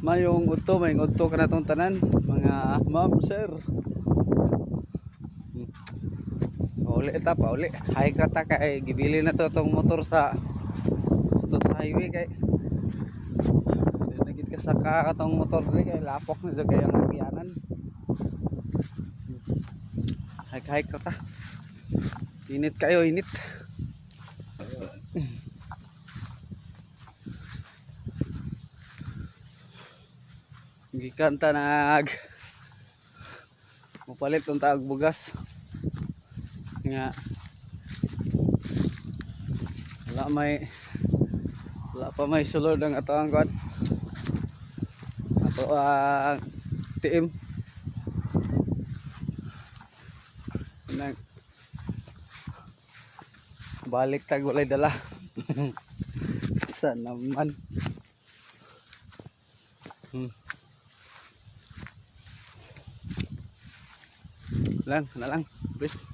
Mayong udto, mayong udto kanatong tanan, mga ma'am, sir. Pauli ta, pauli. Hike ra ta kay gibili na to tong motor sa to sa highway kay di na gid kasaka katong motor diri kay lapok na jud kay ang agyanan. Hike hike ra ta. Init kayo, init. Gikan ta nag mupalit unta og bugas nga wala pa may sulod ang ato ang kuan, ato ang team nang balik tag walay dala sa naman. Lang na lang, please.